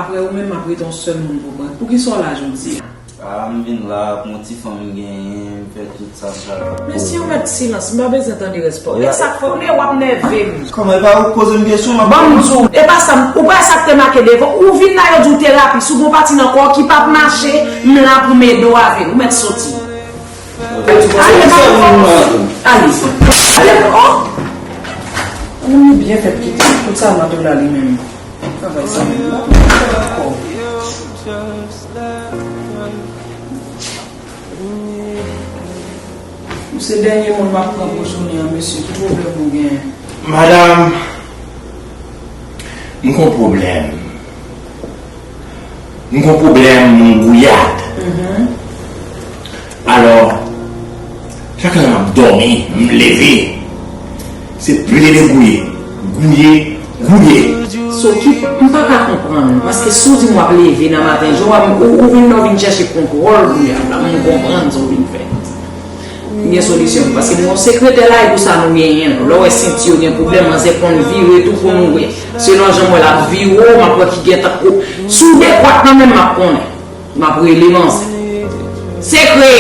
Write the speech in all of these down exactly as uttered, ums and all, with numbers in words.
Apre ou menm, m ap rete yon sèl moun pou mwen. Poukisa w la jodi a? A, m vin la pou yon ti fanm m genyen, m fè tout sa m kapab. Men si w mèt silans, m pa bezwen tande rès pa w. E sa k fè w, men w ap nève m. Kòman, e pa ou k poze m kesyon, m ap Ban m di w, e pa sa, ou pa sa k te make devan. Ou vin la, yo di w terapis, ou gon pati nan kò w ki p ap mache, m la pou m ede w avè l. Ou mèt soti. Ale, ale, ale, oh! Ou byen fèt kite tout sa nan do la li menm. Travay sa menm la. Ou se dènye moun m ap pran pou jounen an, mesye. Ki pwoblèm ou genyen? Madanm, m gon pwoblèm. M gon pwoblèm, m gouyad. Alò, chak lè m ap dòmi, m leve, se plede gouye, gouye, gouye. So ki, m pa ka konprann, paske si w di m w ap leve nan maten, jan w ap, ou, ou vin la, w vin chèche kontwòl gouyad la, m konprann sa w vin fè. M gen solisyon, paske m gon sekretè la, e pou sa nou genyen l. Lè w wè senti yo gen pwoblèm, manzè konn vire tou pou nou wè. Selon jan m wè l ap vire w, m ap wè ki gen tankou, si w dekwat nan men m, m ap konnen. M ap rele manzè. Sekre!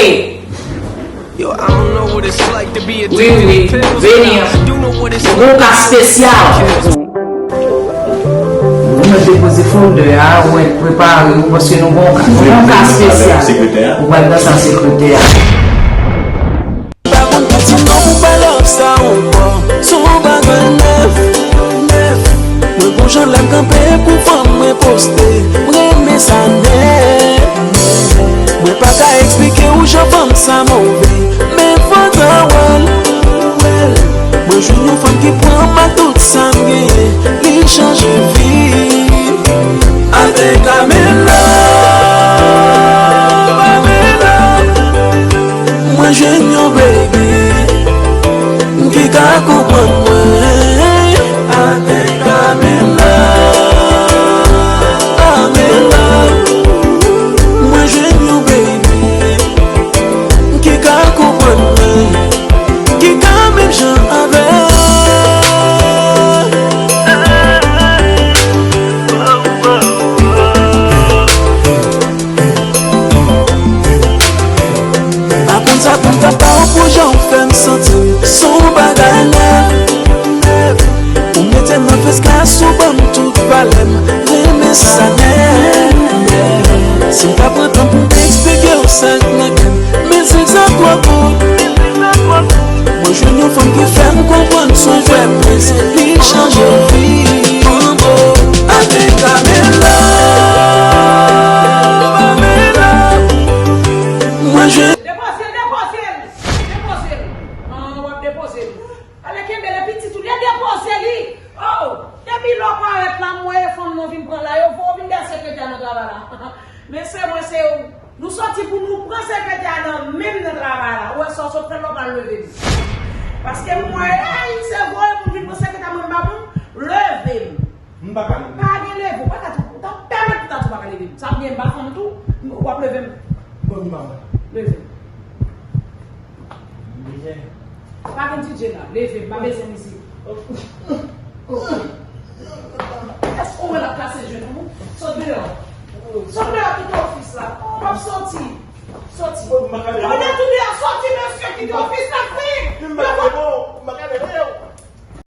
Wi, wi, vini an. Nou gon ka espesyal. Nou mèt depoze folder a, ou mèt prepare w, paske nou gon ka, nou gon ka espesyal. Ou pral danse ak sekretè a. Pa konn pou ti non pou pa love sa ankò. Se yon bagay nèf, nèf. Mwen gon jan lè m kanpe pou fanm mwen poste. M renmen sa nèt. Mwen pa ka eksplike w jan fanm sa move. Men fò ta wè l, wè l. Mwen jwenn yon fanm ki pran m ak tout sa m genyen. Li chanje vi m. Atè Camila, Camila. Mwen jwenn yon baby ki ka konprann mwen. Atè Camila, Camila. Mwen jwenn yon baby ki ka konprann mwen, ki ka menm jan avè m. Pa konn sa pou m ta ba w pou jan w fè m santi m. Se yon bagay nèf. Ou mete m nan fes klas, ou ban m tout valè m. Renmen sa nèt. Si m ta pran tan pou m eksplike w sa k nan kè m, mizik sa twò kout. Mwen jwenn yon fanm ki fè m konprann se yon vrè prens. Li chanje vi m. Atè Camila, Camila. Mwen jwenn Depoze l, depoze l, depoze l. An, w ap depoze l. Ale kenbe l, pitit ou, depoze li. Oh, depi lè w parèt la, m wè e fanm nan vin pran la, yo voye w vin dèyè sekretè a nan travay la. Men se mwen, se ou. Nou soti pou nou pran sekretè a nan men m nan travay la. Ou wè sa w sot fè la, w pral leve m. Paske m wè, ey, se voye pou m vin pran sekretè a, mwen m pa pran, leve m. M pa ka leve. Pa gen leve, ou pa ka tou, ou ta pèmèt pou ta tou pa ka leve m. Sa vle m pa fanm tou, w ap leve m. Bon, m pa. Leve m. Leve. Pa gen D J la, leve m, pa bezwen mizik.